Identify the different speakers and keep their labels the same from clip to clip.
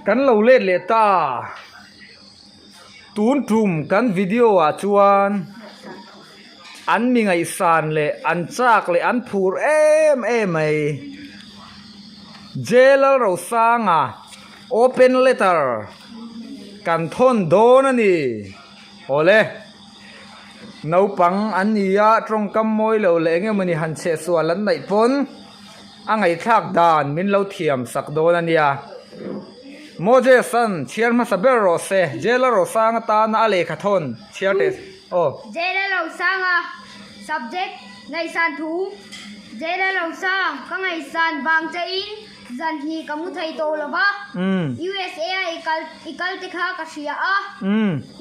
Speaker 1: Kan lo let leh ta. Tun tum kan video ah chuan an mi ngaihsan leh an chak leh an phur em em mai. J-Lalrosanga open letter kan thawn dawn a ni. Awle. Naupang an ni a, tawngkam mawi lo leh eng emawni han chhehsual an neih pawn a ngaihthlak dan min lo thiam sak dawn a nia. Moses-a'n chhiar hmasa ber rawh se, Jail-a Rosanga tana a lehkha thawn chhiar teh aw.
Speaker 2: Jail-a Rosanga subject ngaihsan thu, Jail-a Rosang ka ngaihsan vang chein Zan hi ka mu thei tawh lo va, USA a i kal i kal te kha ka hria a,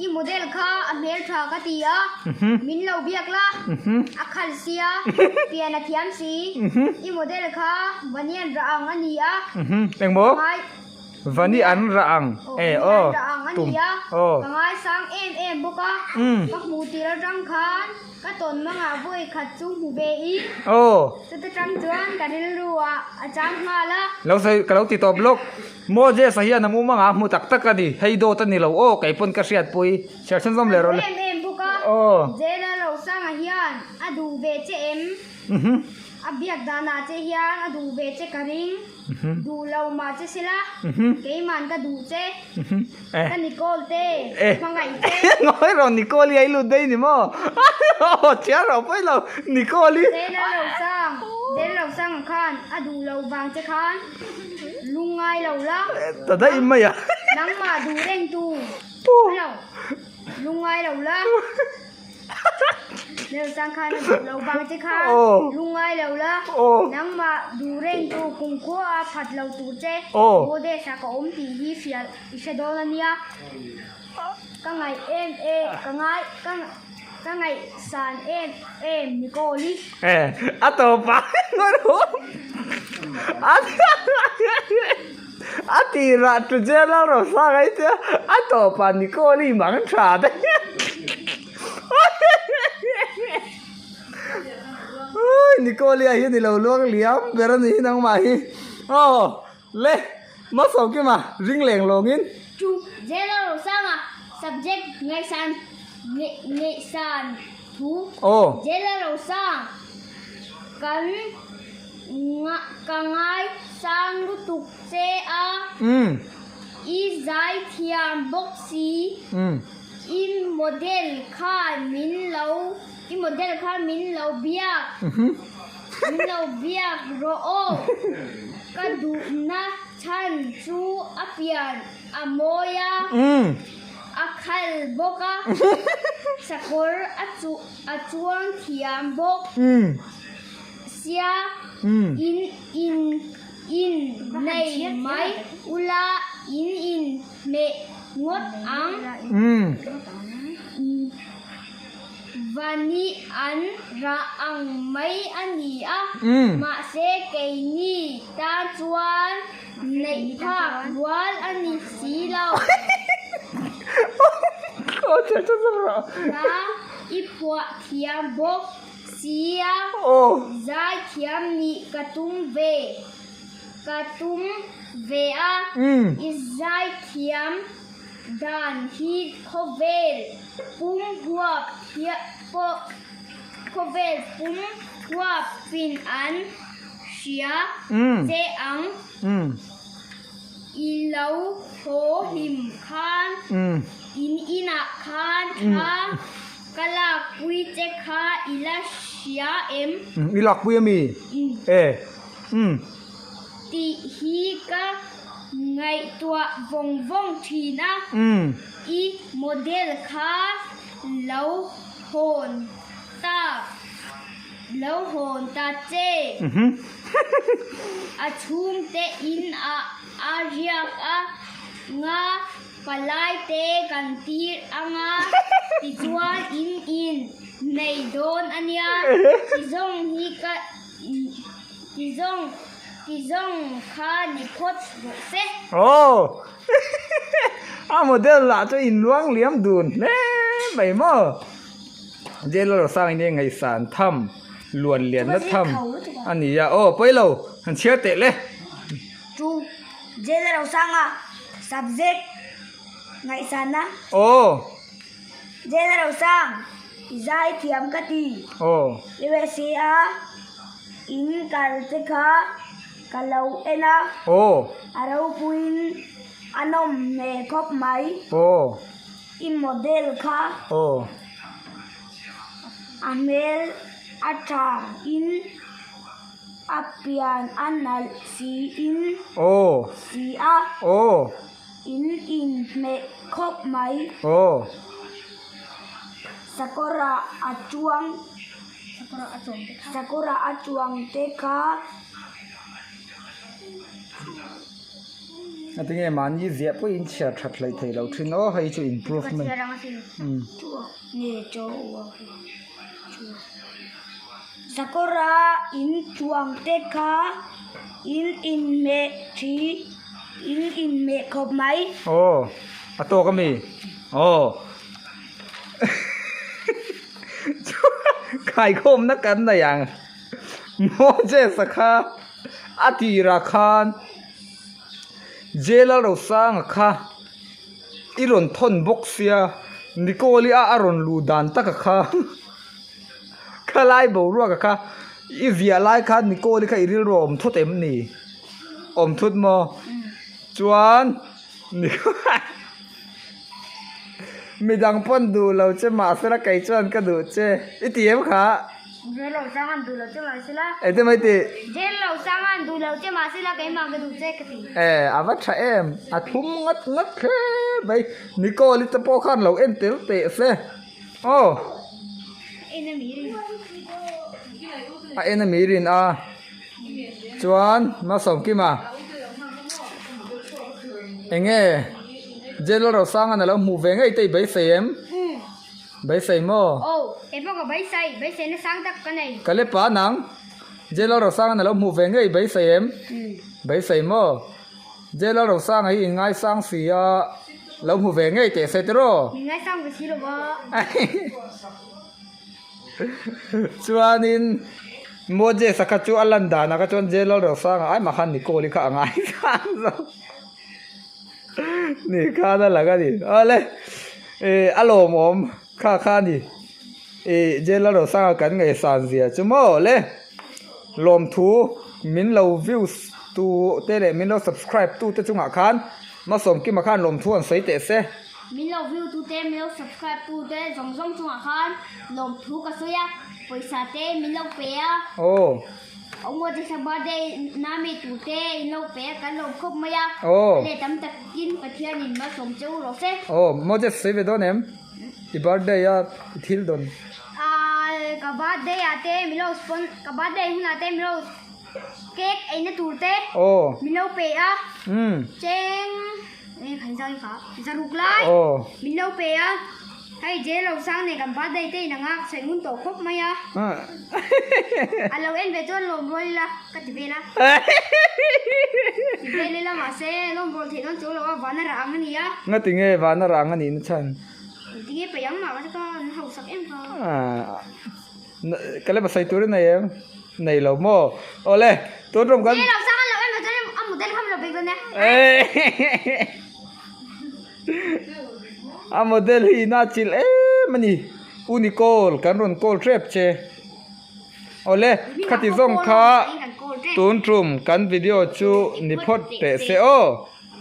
Speaker 2: i model kha a hmeltha ka ti a, min lo biak la, a khal sia, pian a thiam si, i model kha Vanian rah ang a ni a,
Speaker 1: Engmaw? Vani an rah ang e aw
Speaker 2: tum aw. Ka ngaisang em em bawk a, ka hmuh tir atang khan Ka tawn mangah vawi khat chu hmu ve i.
Speaker 1: Aw.
Speaker 2: Chuta tang chuan ka rilru ah a chang nghal a.
Speaker 1: Lo sawi ka lo ti tawp lawk. Moses a hian a mu mangah a hmu tak tak a ni. Hei dawt a ni lo aw kei pawn ka hriatpui. Chhiar chhunzawm leh rawh le.
Speaker 2: A duh em em bawk a.
Speaker 1: Aw.
Speaker 2: Jela Rosanga hian a duh ve che em? A biak danah che hian a duh ve che ka ring. Duh lo mah che sela, keiman ka duh che, ka Nicole te, ka hmangaih che.
Speaker 1: Ngawi rawh Nicole hi a i lut daih ni maw? Aw chiar rawh pawi lo Nicole hi.
Speaker 2: Zela lo sang, Zela lo sang ang khan a duh lo vang che khan lungngai lo la.
Speaker 1: Ta daih mai a.
Speaker 2: Nangmah duh reng tu a lo lungngai lo la. Lelsang khan a duh lo vang che kha lungngai lo la, nangmah duh reng tu kumkhua a phat lo tur che Moses-a ka awm tih hi hria i hre dawn a nia. Ka ngaih em em, ka ngai, ka ka ngaihsan em em Nicole-i.
Speaker 1: A tawp a, A tirah tu General Rosanga hi chu a tawpah Nicole i mang tha daih a. Nicole a hi ni lo luang liam ber a ni hi nangmah hi. Aw le Malsawmkima ring leng lawngin.
Speaker 2: Tu General Rosanga subject ngaihsan ngaihsan thu General Rosang kan Ka ngai sang lutuk che a, i zai thiam bawk si, i model khan min lo i model khan min lo biak min lo biak rawh aw, ka duhna chhan chu a pian a mawi a, a khal bawk a, sakawr a chuang thiam bawk. Sia in in in nei mai ula in in hmeh ngawt ang. Vani an rah ang mai a ni a, mahse keini tan chuan neih phak rual a ni si lo. Hla i phuah thiam bawk. Sia, zaithiam nih ka tum ve, ka tum ve a, i zaithiam dan hi khawvel pum huap pawh khawvel pum huapin an hria che ang, i lo haw hlim khan in inah khan thla Ka lakpui che kha i la hria em?
Speaker 1: I lakpui a mi? E. Umm.
Speaker 2: Tih hi ka ngaihtuah vawng vawng thin a. I model kha lo hawn ta, lo hawn ta che. A chhungte in ah a riak a nga. Palai te kan tir anga tichuan in in nei dawn a nia ti zawng hi ka ti zawng ti zawng kha ni phawt rawh se.
Speaker 1: Aw a model lah chu in luang liam dun hle mai maw Jail a Rosang in eng ngaihsan tham luan lian na tham a ni a aw pawi lo han chhiar teh le.
Speaker 2: Chu Jail a Rosanga. Subject ngaihsanna.
Speaker 1: Aw.
Speaker 2: Jena Rosang, i zai thiam ka ti.
Speaker 1: Aw.
Speaker 2: USA a in kal te kha ka lo en a.
Speaker 1: Aw.
Speaker 2: A ropuiin a nawm hmel khawp mai.
Speaker 1: Aw.
Speaker 2: I model kha.
Speaker 1: Aw.
Speaker 2: A hmel a tha in a pian a nalh si in.
Speaker 1: Aw.
Speaker 2: Si a.
Speaker 1: Aw.
Speaker 2: In inhmeh khawp mai.
Speaker 1: Aw.
Speaker 2: Sakawrah a chuang. Sakawrah a chuang te kha.
Speaker 1: A tinge mahni ziah pawh in chhiar that hleih theih loh thin aw hei chu improvement.
Speaker 2: Sakawra in chuang te kha in inhmeh thi in inhmeh khawp mai.
Speaker 1: Aw a tawk a mi aw khaikhawmna kan nei ang Moses a kha a tirah khan Jail a Rosanga kha i rawn thawn bawk sia Nicole-i a a rawn luh dan taka kha khalai boruaka kha i viah lai khan Nicole-i kha i rilru a awm thut em ni? Awm thut maw? Chuan Midang pawn duh lo che mahsela kei chuan ka duh che i ti em kha?
Speaker 2: Jail lo sang an duh lo che mahsela.
Speaker 1: Engtin mai ti?
Speaker 2: Jail lo sang an duh lo che mahsela keimah ka duh che ka ti.
Speaker 1: E a va tha em a thlum ngat ngat hle mai Nicole i te pawh khan lo en tel teh se aw.
Speaker 2: En a mi rin.
Speaker 1: A en a mi rin a chuan Malsawmkima enge Jail Rosanga na lo hmuh ve ngei te i beisei em? Beisei maw?
Speaker 2: Aw, keipawh ka beisei, beiseina sang tak ka nei.
Speaker 1: Ka lepa nang, Jail Rosanga na lo hmuh ve ngei i beisei em? Beisei maw? Jail Rosanga hi in ngaisang si a, lo hmu ve ngei teh se tiraw?
Speaker 2: Min ngaisang ve si lo va.
Speaker 1: Chuanin Moses-a kha chu a lan danah kha chuan Jail Rosanga ai mah khan Nicole-i kha a ngaisang zawk. Ni khan a lang a ni. Awle eh a lawmawm kha kha a ni. Eh Jail Rosanga kan ngaihsan zia chu maw le lawmthu min lo views tu te leh min lo subscribe tu te chungah khan Masawmkima khan lawmthu an sawi teh se.
Speaker 2: Min lo view tu te min lo subscribe tu te zawng zawng chungah khan lawmthu ka sawi a pawisa te min lo pe a.
Speaker 1: Aw.
Speaker 2: Awmaw te sa birthday na mi tur te in lo pe a kan lawm khawp mai a.
Speaker 1: Aw.
Speaker 2: Le tam takin Pathian in malsawm che u rawh se.
Speaker 1: Aw Moses sawi ve dawn em? I birthday a i thil dawn.
Speaker 2: Aaa ka birthday ah te min lo spon ka birthday hunah te min lo cake eina tur te
Speaker 1: Aw.
Speaker 2: min lo pe a.
Speaker 1: Umm.
Speaker 2: Cheng eng khan zai kha zaruk lai
Speaker 1: Aw.
Speaker 2: min lo pe a. Hei jail lo sang nen kan birthday te in anga sawi ngun tawh khawp mai a. A lo en ve chuan lawm rual ila ka ti vel a. Ti vel ila mahse lawm rual theih dawn chuang lo a vana rah ang a ni a.
Speaker 1: Nga ti nge vana rah ang a nih na chhan?
Speaker 2: Eng ti nge paih ang mah ka hre ka an hausak em kha.
Speaker 1: Ka le pasai tur i nei em? Nei lo maw? Awle tun tum kan.
Speaker 2: Jail lo sang an lo en ve chuan a model kha min lo bek dawn e.
Speaker 1: A model hi ina chilh em a ni. U Nicole kan rawn call tep che. Awle khati zawng kha tun tum kan video chu ni phawt teh se aw.